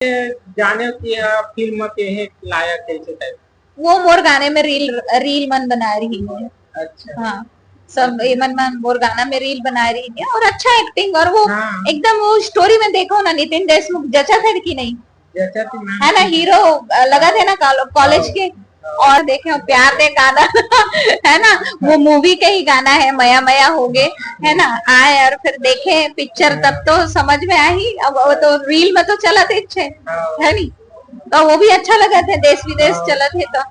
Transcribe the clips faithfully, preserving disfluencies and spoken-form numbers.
जाने कि यह फिल्म के हे लायक कैसे टाइप? वो मोर गाने में रील, रील मन बनाए रही है। अच्छा। हाँ, सब ये मन मन मोर गाना में रील बनाए रही है और अच्छा एक्टिंग, और वो हाँ। एकदम वो स्टोरी में देखो ना, नितिन देशमुख जचा थे कि नहीं? जचा थे ना। है ना, हीरो, अ, लगा थे ना कॉल-, कॉलेज के। हाँ। और देखे हो प्यार दे गाना है ना, वो मूवी का ही गाना है, मया मया हो गए, है ना। आए और फिर देखे पिक्चर, तब तो समझ में आ ही। अब वो तो रील में तो चला थे अच्छे, हाँ। है नी? तो वो भी अच्छा लगा थे, देश विदेश हाँ। चला थे तो।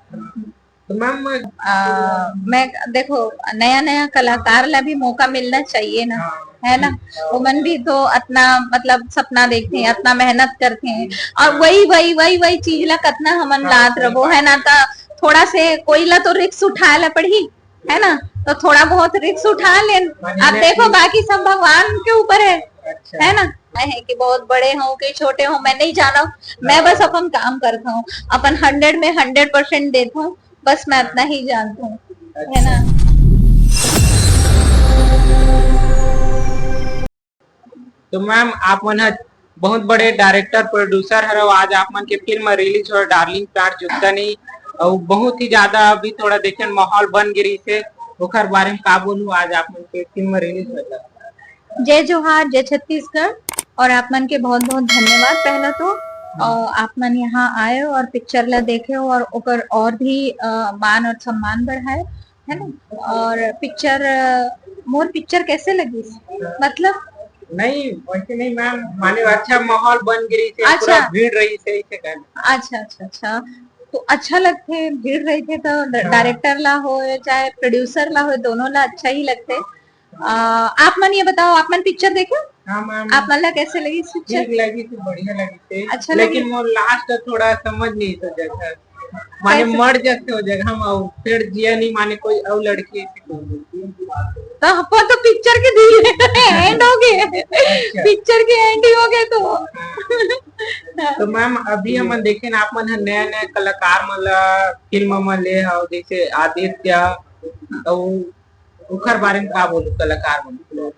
तो मैम, आ, मैं देखो, नया नया कलाकार ला भी मौका मिलना चाहिए ना, हाँ। है ना? हाँ। ओमन भी तो अतना, मतलब, सपना देखते हैं, अतना मेहनत करते हैं, और वही, वही, वही, वही चीज ला कतना हमन हाँ, लात सही रहो, बात। है ना? तो थोड़ा से कोई ला तो रिस्क उठाए ला पड़ही, है ना? तो थोड़ा बहुत रिस्क उठा लेन। हाँ, आप देखो, बाकी सब भगवान के ऊपर है, अच्छा। है ना? है कि बहुत बड़े हों कि छोटे हों, मैं नहीं जाना हूँ। मैं बस अपन काम करता हूँ, अपन हंड्रेड में हंड्रेड परसेंट देता हूँ, बस मैं इतना ही जानता हूँ, है ना? तो मैम, आप मन ह बहुत बड़े डायरेक्टर, प्रोड्यूसर हरव, आज आप मन के फिल्म रिलीज हो डार्लिंग प्यार जुगता नहीं, और बहुत ही ज्यादा अभी थोड़ा देखे माहौल बन गिरी से, ओकर बारे में का बोलू, आज आप मन के फिल्म रिलीज होता। जय जोहार, जय छत्तीसगढ़, और आप मन के बहुत बहुत धन्यवाद पहला तो। और आप मन यहाँ आए हो और पिक्चर ला देखे हो और ओकर और भी, अ, मान और सम्मान बढ़ाए, है ना? और पिक्चर, अ, मोर पिक्चर कैसे लगी? मतलब? नहीं, वैसे नहीं मैम, माने अच्छा माहौल बन गिरी से, अच्छा। पूरा भीड़ रही से, इसे कहना। अच्छा, अच्छा, अच्छा। तो अच्छा लगथे, भीड़ रही थे तो ड-, हाँ। डायरेक्टर ला हो चाहे प्रोड्यूसर ला हो, दोनों ला अच्छा ही लगथे। आ, आप मन ये बताओ, आप मन पिक्चर देखे? हाँ मैम। आप मन ला कैसे लगी इस पिक्चर? ठीक लगी थी, बढ़िया लगी थी। अच्छा लेकिन लगी? मोर लास्ट थोड़ा समझ नहीं था जगह, माने कैसे? मर जाते हो जगह में, और फिर जिया नहीं, माने कोई और लड़की ऐसी बोल देती। तो अपन तो पिक्चर के दिए एंड हो गए, अच्छा। पिक्चर के एंड ही हो गए तो। हाँ। तो मैम, अभी हमन देखे ना, आप मन ह नया नया कलाकार मन ला फिल्म में ले हो, जैसे आदित्य, तो ओखर बारे में का बोलू, कलाकार मन?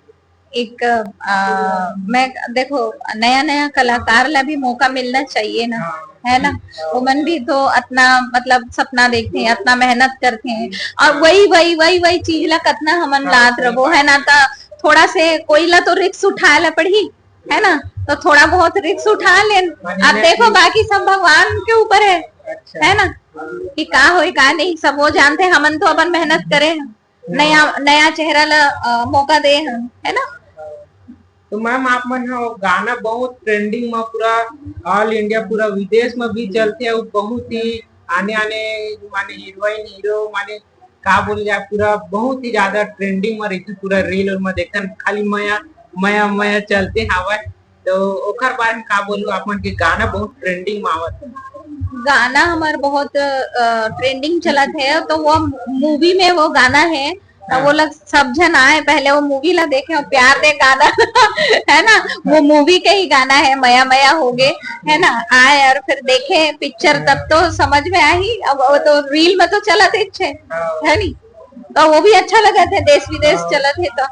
एक, आ, मैं देखो, नया नया कलाकार ला भी मौका मिलना चाहिए ना, हाँ। है ना? ओमन भी तो अतना, मतलब, सपना देखते हैं, अतना मेहनत करते हैं, और वही, वही, वही, वही चीज ला कतना हमन हाँ, लात सही रहो, बात। है ना? तो थोड़ा से कोई ला तो रिस्क उठाए ला पड़ही, है ना? तो थोड़ा बहुत रिस्क उठा लेन। हाँ, आप देखो, बाकी सब भगवान के ऊपर है, अच्छा। है ना? कि का होई, का नहीं, सब वो जानते हैं, हमन तो अपन मेहनत करे हैं। नया, नया चेहरा ला, अ, मौका दे हन, है ना? तो मैम, आप मन ह गाना बहुत ट्रेंडिंग में, पूरा ऑल इंडिया, पूरा विदेश में भी चलथे, अउ बहुत ही आने आने माने हीरोइन हीरो माने का बोले जाए, पूरा बहुत ही ज्यादा ट्रेंडिंग में रहिथे, पूरा रील में देखन खाली मया मया मया चलते हवय। तो ओखर बारे में का बोलू, आप मन के गाना बहुत ट्रेंडिंग में आवत हे। गाना हमार बहुत, अ, ट्रेंडिंग चलत है, तो वो मूवी में वो गाना है, तो हाँ। वो लोग सब झन आए, पहले वो मूवी ला देखे, प्यार दे गाना है ना, वो मूवी का ही गाना है, मया मया हो गए, है ना, आए और फिर देखे पिक्चर, तब तो समझ में आ ही। अब वो तो रील में तो चलत है, हाँ। है नी, तो वो भी अच्छा लगत है, देश विदेश हाँ। चलत है तो।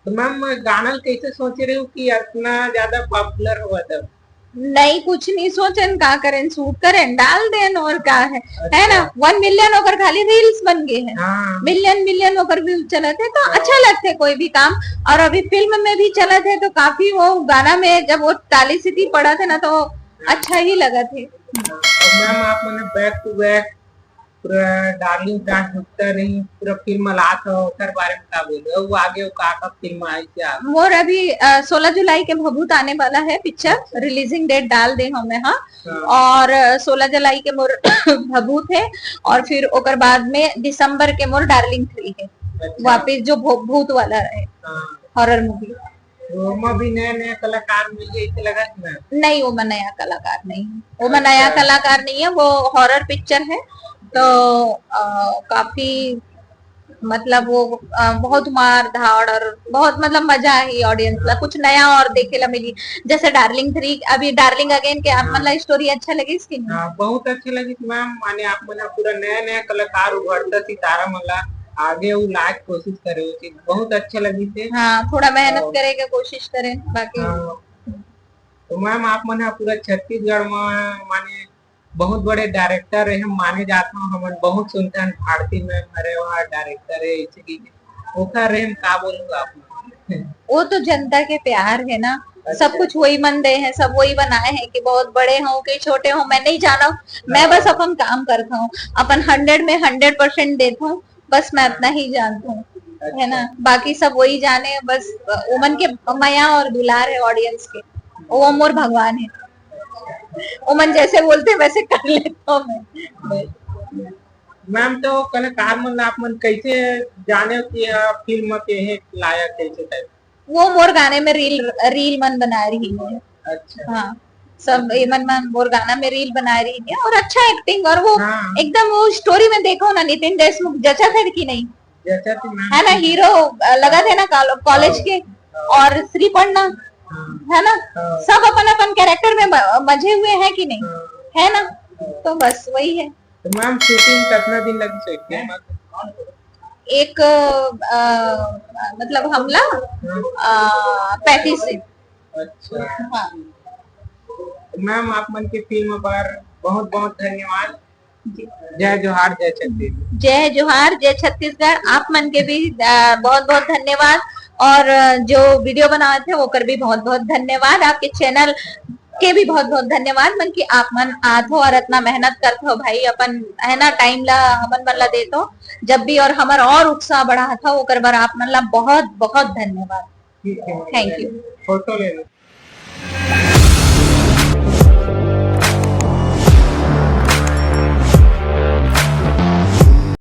तो मैम, गाना कैसे सोचे रहे हो कि इतना ज्यादा पॉपुलर हुआ तब? नहीं, कुछ नहीं सोचेन, का करेन, शूट करेन, डाल देन, और का है, है ना? अच्छा। वन मिलियन ओकर खाली रील्स बन गए हैं, हाँ। मिलियन मिलियन ओकर व्यूज चलत है, तो हाँ। अच्छा लगथे कोई भी काम। और अभी फिल्म में भी चलत है, तो काफी वो गाना में जब वो ताली सीटी पड़त है ना, तो अच्छा ही लगत है। तो मैम, आप मने बैक टू बैक पूरा डार्लिंग प्यार जुगता नहीं, पूरा फिल्म लात हो, ओकर बारे में का बोलू? वो आगे वो का का फिल्म आई क्या? मोर अभी, अ, सोलह जुलाई के भभूत आने वाला है पिक्चर, अच्छा। रिलीजिंग डेट डाल दे हमें, हाँ। हाँ। और, अ, सोलह जुलाई के मोर भभूत है, और फिर ओकर बाद में दिसंबर के मोर डार्लिंग थ्री है, अच्छा। वापिस जो भू-, भूत वाला है, हाँ। Horror movie. तो ओमा भी नया नया कलाकार मिल जाए, इसे लगा कि ना? नहीं, ओमा नया कलाकार नहीं है, ओमा अच्छा। नया कलाकार नहीं है, वो हॉरर पिक्चर है। तो, अ, काफी, मतलब, वो, अ, बहुत मार धाड़ और बहुत, मतलब, मजा ही ऑडियंस ला, हाँ। कुछ नया और देखे ला मिली। जैसे डार्लिंग थ्री, अभी डार्लिंग अगेन के आप हाँ। मन ला स्टोरी अच्छा लगिस कि नहीं? हाँ, बहुत अच्छा लगिस मैम, माने आप मन पूरा नया नया कलाकार उभरता सितारा मन ला आगे वो लाए के कोशिश करे हो, बहुत अच्छा लगिस हे। हाँ, थोड़ा मेहनत और करे के कोशिश करें, बाकी हाँ। तो मैम, आप मन ह पूरा छत्तीसगढ़ म माने बहुत बड़े डायरेक्टर रहे, माने जात हो, हमन बहुत सुनथन भारती मैम हरे, वहाँ डायरेक्टर है, ऐसे की ओखर रहे, हम का बोलूँ आप? वो तो जनता के प्यार है ना, अच्छा। सब कुछ वही मन दे हैं, सब वही बनाए हैं कि बहुत बड़े हों कि छोटे हों, मैं नहीं जाना हूँ। मैं बस अपन काम करता हूँ, अपन हंड्रेड में हंड्रेड परसेंट देता हूँ, बस मैं इतना ही जानता हूँ, है ना। अच्छा। बाकी सब वही जाने, बस ओमन के मया और दुलार है ऑडियंस के, वो मोर भगवान है। ओमन जैसे बोलते हैं वैसे कर लेता हूँ मैं। मैम, तो कलाकार मन ला आप मन कैसे जाने कि यह फिल्म के है लायक है, ऐसे टाइप? वो मोर गाने में रील, रील मन बना रही है। अच्छा। हाँ, सब ये मन मन मोर गाना में रील बना रही है और अच्छा एक्टिंग, और वो हाँ। एकदम वो स्टोरी में देखो ना, नितिन देशमुख जचा थे कि नहीं? जचा थे मैम। है ना, हीरो, अ, लगा थे ना कॉल-, कॉलेज हाँ। के, हाँ। और श्री पढ़ना, हाँ। है ना, हाँ। सब अपन अपन कैरेक्टर में म-, मजे हुए हैं कि नहीं? हाँ। है ना, हाँ। तो बस वही है। तो मैम, शूटिंग कितना दिन लग सकते हैं? एक, अ, मतलब हमला, हाँ। अ, पैंतीस दिन। अच्छा। हाँ। मैम, आप मन के फिल्म पर बहुत बहुत धन्यवाद। जी। जय जोहार, जय छत्तीसगढ़। जय जोहार, जय छत्तीसगढ़। आप मन के भी, अ, बहुत बहुत धन्यवाद, और, अ, जो वीडियो बनावत हे, ओकर भी बहुत बहुत धन्यवाद। आपके चैनल के भी बहुत बहुत धन्यवाद मन कि आप मन आत हो और इतना मेहनत करत हो भाई, अपन, है ना, टाइम ला हमन मन ला देत हो जब भी, और हमर और उत्साह बढ़ात हो, ओकर बर आप मन ला बहुत बहुत धन्यवाद। ठीक है। Thank you। फोटो ले लो।